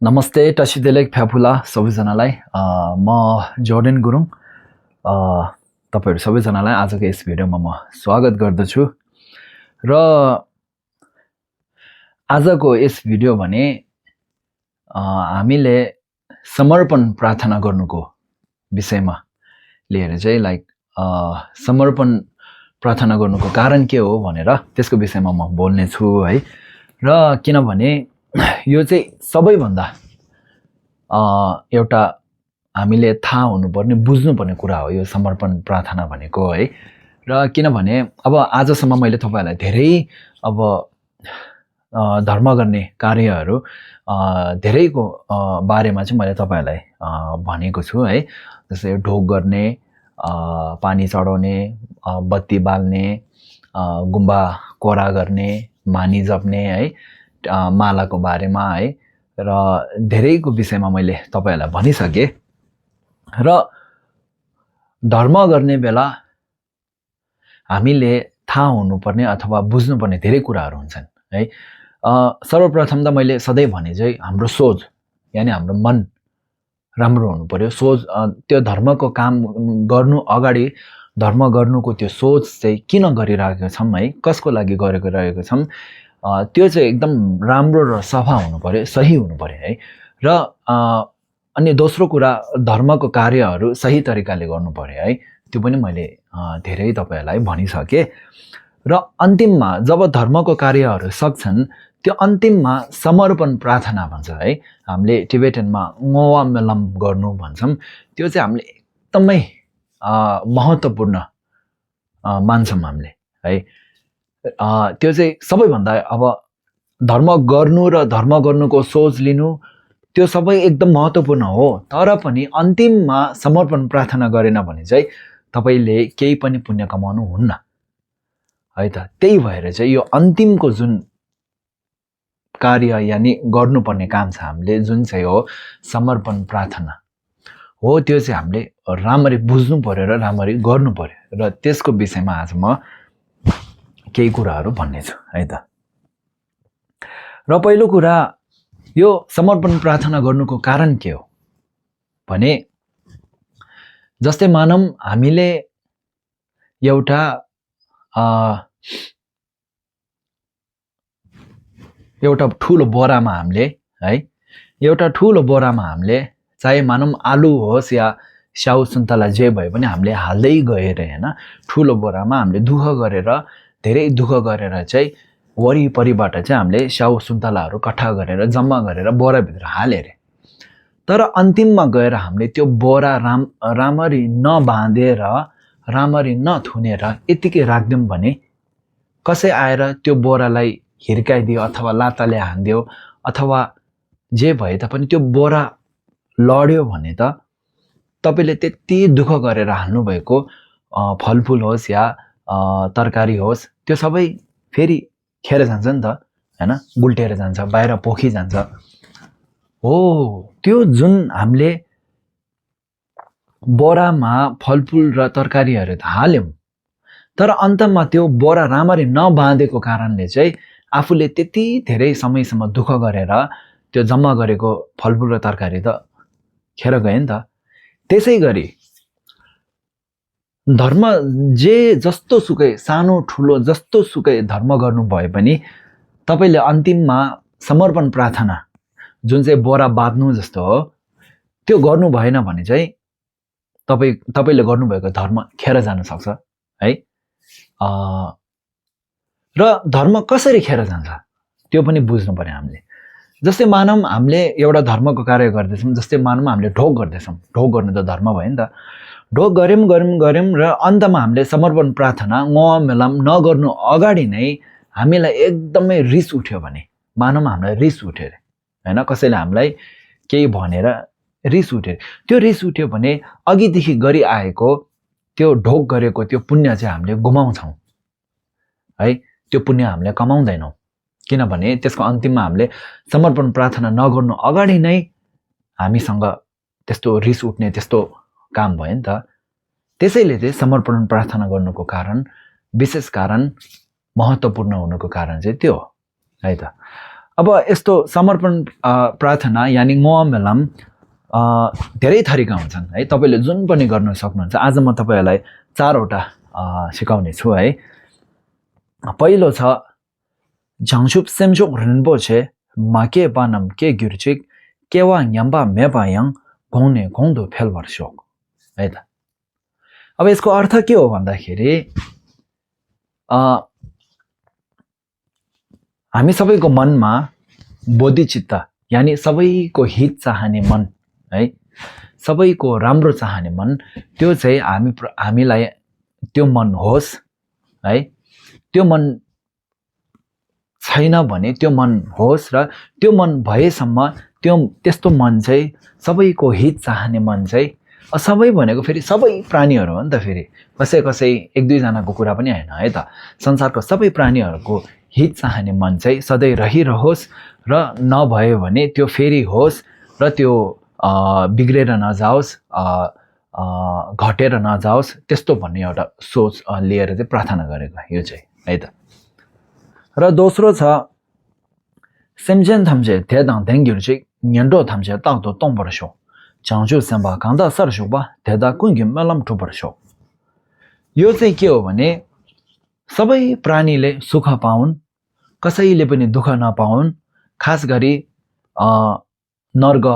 नमस्ते टसिदेलेक फ्याफुला सबैजनालाई म जोर्डेन गुरुङ तपाईहरु सबैजनालाई आजको यस भिडियोमा म स्वागत गर्दछु र आजको यस भिडियो भने हामीले समर्पण प्रार्थना गर्नुको विषयमा लिएर चाहिँ समर्पण प्रार्थना गर्नुको कारण के हो भनेर त्यसको विषयमा म बोल्ने छु है। र किनभने यो चाहिँ सबैभन्दा एउटा हामीले थाहा हुनुपर्ने बुझ्नुपर्ने कुरा हो यो समर्पण प्रार्थना भनेको है। र किनभने अब आजसम्म मैले तपाईहरुलाई धेरै धर्म गर्ने कार्यहरू धेरैको बारेमा चाहिँ मैले तपाईहरुलाई भनेको छु है। जस्तै ढोग गर्ने, पानी चढाउने, बत्ती बाल्ने, गुम्बा कोरा गर्ने, मानी जप्ने है, मालाको बारेमा है र धेरैको विषयमा मैले तपाईहरुलाई भनिसके। र धर्म गर्ने बेला हामीले थाहा हुनुपर्ने अथवा बुझ्नुपर्ने धेरै कुराहरू हुन्छन् है। सर्वप्रथम त मैले सधैँ भने चाहिँ हाम्रो सोच यानी हाम्रो मन राम्रो हुनु पर्यो। सोच त्यो धर्मको काम गर्नु अगाडि धर्म गर्नुको त्यो सोच चाहिँ किन गरिरहेको छौं है, कसको लागि गरेको छौं त्यो चाहिँ एकदम राम्रो र सफा हुनु पर्यो, सही हुनु पर्यो है। र अनि दोस्रो कुरा धर्मको कार्यहरू सही तरिकाले गर्नु पर्यो है। त्यो पनि मैले धेरै तपाईहरुलाई भनिसके। र अन्तिममा जब धर्मको कार्यहरू सक्छन् त्यो अन्तिममा समर्पण प्रार्थना भन्छ है। हामीले टिबेटनमा ngowa melam गर्नु भन्छौं। त्यो चाहिँ हामीले एकदमै महत्त्वपूर्ण मान्छौं हामीले है। त्यो चाहिँ सबैभन्दा अब धर्म गर्नु र धर्म गर्नुको सोच लिनु त्यो सबै एकदम महत्त्वपूर्ण हो। तर पनि अन्तिममा समर्पण प्रार्थना गरेन भने चाहिँ तपाईले केही पनि पुण्य कमाउनु हुन्न है त। त्यही भएर चाहिँ यो अन्तिमको जुन कार्य यानी गर्नुपर्ने काम छ हामीले जुन चाहिँ हो समर्पण प्रार्थना हो, त्यो चाहिँ हामीले राम्ररी बुझ्नु पर्यो र राम्ररी गर्नु पर्यो। र त्यसको विषयमा आज म केही कुराहरू भन्ने छु है त। र पहिलो कुरा यो समर्पण प्रार्थना गर्नुको कारण के हो भने जस्तै मानौं हामीले एउटा ठूलो बोरामा हामीले है, एउटा ठूलो बोरामा हामीले चाहे मानौं आलु होस् या स्याउ सुन्तला जे भए पनि हामीले हाल्दै गएर हैन, ठूलो बोरामा हामीले धेरै दुःख गरेर चाहिँ वरिपरिबाट चाहिँ हामीले स्याउ सुन्तलाहरू कट्ठा गरेर जम्मा गरेर बोरा भित्र हाले रे। तर अन्तिममा गएर हामीले त्यो बोरा राम्ररी नबाँधेर राम्ररी नथुनेर यतिकै राख्दियौं भने कसै आएर त्यो बोरालाई हिर्काइदियो अथवा लाताले हान्दियो अथवा जे भए तापनि त्यो बोरा लड्यो भने त तपाईले त्यति दुःख गरेर हाल्नु भएको फलफुल होस् या तरकारी होस् त्यो सबै फेरि खेर जान्छ नि त हैन, गुल्टेर जान्छ, बाहिर पोखी जान्छ। हो त्यो जुन हामीले बोरामा फलफुल र तरकारीहरू हाल्यौं तर अन्तमा त्यो बोरा राम्ररी नबाँधेको कारणले चाहिँ आफूले त्यति धेरै समयसम्म दुःख गरेर त्यो जम्मा गरेको फलफुल र तरकारी त खेर गयो नि त। त्यसैगरी धर्म जे जस्तो सुकै सानो ठुलो जस्तो सुकै धर्म गर्नु भए पनि तपाईले अन्तिममा समर्पण प्रार्थना जुन चाहिँ बोरा बाँध्नु जस्तो हो त्यो गर्नु भएन भने चाहिँ तपाईले गर्नुभएको धर्म खेर जान सक्छ है। र धर्म कसरी खेर जान्छ त्यो पनि बुझ्नु पर्यो हामीले। जस्तै मानौं हामीले एउटा धर्मको कार्य गर्दैछौं, जस्तै मानौं हामीले ढोग गर्दैछौं, ढोग गर्नु त धर्म भयो नि त। ढोग गर्यौं र अन्तमा हामीले समर्पण प्रार्थना ngowa melam नगर्नु अगाडि नै हामीलाई एकदमै रिस उठ्यो भने, मानौं हामीलाई रिस उठ्यो हैन, कसैले हामीलाई केही भनेर रिस उठ्यो, त्यो रिस उठ्यो भने अघिदेखि गरि आएको त्यो ढोग गरेको त्यो पुण्य चाहिँ हामीले गुमाउँछौं है। त्यो पुण्य हामीले कमाउँदैनौं किनभने त्यसको अन्तिममा हामीले समर्पण प्रार्थना नगर्नु अगाडि नै हामीसँग त्यस्तो रिस उठ्ने त्यस्तो काम भयो नि त। त्यसैले चाहिँ समर्पण प्रार्थना गर्नुको कारण विशेष कारण महत्त्वपूर्ण हुनुको कारण चाहिँ त्यो हो है त। अब यस्तो समर्पण प्रार्थना यानि मोहमेलम धेरै थरीका हुन्छन् है। तपाईँले जुन पनि गर्न सक्नुहुन्छ। आज म तपाईँहरूलाई 4वटा सिकाउने छु है। पहिलो छ झाङसुप सेमचोक रिन्पोछे माके बानम के गिर्चिक केवा न्याम्बा मेपायाङ घौने घौदो फेलवर्षोक है त। अब यसको अर्थ के हो भन्दाखेरि हामी सबैको मनमा बोधिचित्त यानि सबैको हित चाहने मन है, सबैको राम्रो चाहने मन, त्यो चाहिँ हामीलाई त्यो मन होस् है। त्यो मन छैन भने त्यो मन होस् र त्यो मन भएसम्म त्यस्तो मन चाहिँ सबैको हित चाहने मन चाहिँ सबै भनेको फेरि सबै प्राणीहरू हो नि त। फेरि कसै एक दुईजनाको कुरा पनि होइन है त। संसारको सबै प्राणीहरूको हित चाहने मन चाहिँ सधैँ रहिरहोस् र नभयो भने त्यो फेरि होस् र त्यो बिग्रेर नजाओस्, घटेर नजाओस्, त्यस्तो भन्ने एउटा सोच लिएर चाहिँ प्रार्थना गरेको यो चाहिँ है त। र दोस्रो छ सेमजेन थाम्चे थेदाङ देङ्गिर चाहिँ न्यन्डो थाम्चे ताक्दो तोङपर्छौ झाङसु सेम्बा कान्दा सरसुबा थेदा कुङ्गी मेलम ठुपर्छौ। यो चाहिँ के हो भने सबै प्राणीले सुख पाउन्, कसैले पनि दुःख नपाउन्, खास गरी नर्ग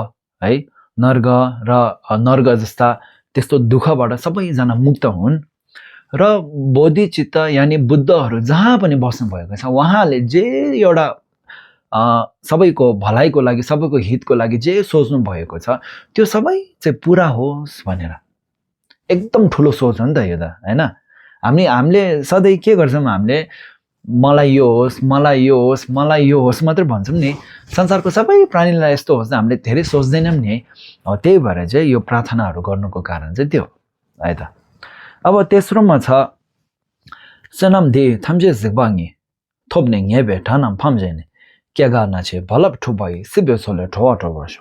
है, नर्ग जस्ता त्यस्तो दुःखबाट सबैजना मुक्त हुन्। र बोधिचित्त यानि बुद्धहरू जहाँ पनि बस्नु भएको छ उहाँले जे एउटा सबैको भलाइको लागि, सबैको हितको लागि जे सोच्नु भएको छ त्यो सबै चाहिँ पुरा होस् भनेर। एकदम ठुलो सोच हो नि त यो त हैन। हामीले सधैँ के गर्छौँ, हामीले मलाई यो होस्, मलाई यो होस्, मलाई यो होस् मात्र भन्छौँ नि। संसारको सबै प्राणीलाई यस्तो होस् हामीले धेरै सोच्दैनौँ नि। त्यही भएर चाहिँ यो प्रार्थनाहरू गर्नुको कारण चाहिँ त्यो है त। अब तेस्रोमा छ सनम दे थाम्जे जिबाङी थोप्ने न्याबे ठानाम फाम्जेने के गर्न छे भलप ठुबाई सिबे सोले ठोवा ठोवर्छ।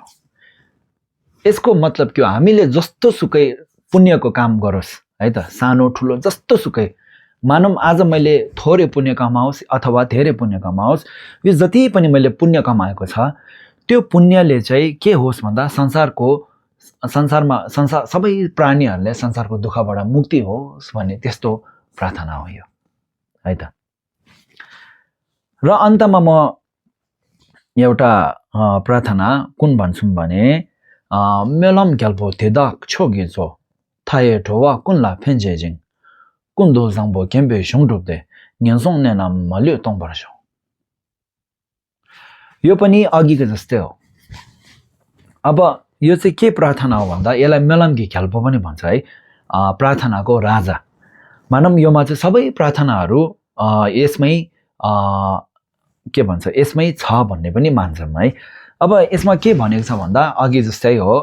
यसको मतलब के हो, हामीले जस्तो सुकै पुण्यको काम गरोस् है त, सानो ठुलो जस्तो सुकै, मानौँ आज मैले थोरै पुण्य कमाओस् अथवा धेरै पुण्य कमाओस्, यो जति पनि मैले पुण्य कमाएको छ त्यो पुण्यले चाहिँ के होस् भन्दा संसारमा सबै प्राणीहरूले संसारको दुःखबाट मुक्ति होस् भन्ने त्यस्तो प्रार्थना हो यो है त। र अन्तमा म एउटा प्रार्थना कुन भन्छु भने मेलम ग्याल्पो थेदाक छोगेचो थाए ठोवा कुनला फेन्जेजिङ कुन दोजाङबो केम्बे सुङडुप्दे न्यासोङ नेनाम मल्यो तोङपर्छ। यो पनि अघिको जस्तै हो। अब यो चाहिँ के प्रार्थना हो भन्दा यसलाई मेलम्की ख्याल्पो पनि भन्छ है, प्रार्थनाको राजा। मानौँ योमा चाहिँ सबै प्रार्थनाहरू यसमै के भन्छ, यसमै छ भन्ने पनि मान्छौँ है। अब यसमा के भनेको छ भन्दा अघि जस्तै हो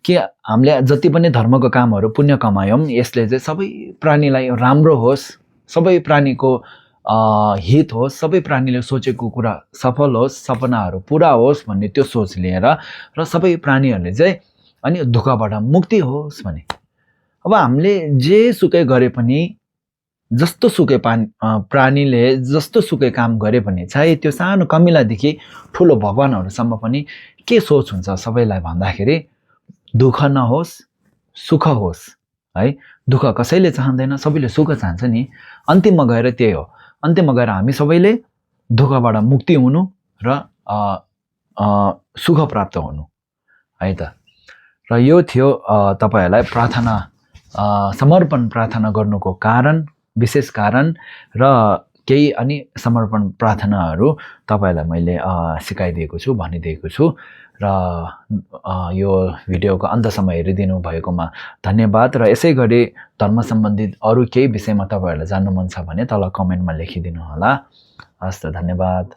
कि हामीले जति पनि धर्मको कामहरू पुण्य कमायौँ यसले चाहिँ सबै प्राणीलाई राम्रो होस्, सबै प्राणीको हित होस्, सबै प्राणीले सोचेको कुरा सफल होस्, सपनाहरू पुरा होस् भन्ने त्यो सोच लिएर र सबै प्राणीहरूले चाहिँ अनि दुःखबाट मुक्ति होस् भने। अब हामीले जे सुकै गरे पनि, जस्तो सुकै प्राणीले जस्तो सुकै काम गरे पनि, चाहे त्यो सानो कमिलादेखि ठुलो भगवानहरूसम्म पनि के सोच हुन्छ सबैलाई भन्दाखेरि दुःख नहोस्, सुख होस् है। दुःख कसैले चाहँदैन, सबैले सुख चाहन्छ नि। अन्तिममा गएर त्यही हो, अन्तिममा गएर हामी सबैले दुःखबाट मुक्ति हुनु र सुख प्राप्त हुनु है त। र यो थियो तपाईहरूलाई प्रार्थना, समर्पण प्रार्थना गर्नुको कारण, विशेष कारण र केही अनि समर्पण प्रार्थनाहरू तपाईहरूलाई मैले सिकाइदिएको छु, भनिदिएको छु। र यो भिडियोको अन्तसम्म हेरिदिनु भएकोमा धन्यवाद। र यसै गरी धर्म सम्बन्धित अरू केही विषयमा तपाईहरूलाई जान्नु मन छ भने तल कमेन्टमा लेखिदिनु होला। हस् त, धन्यवाद।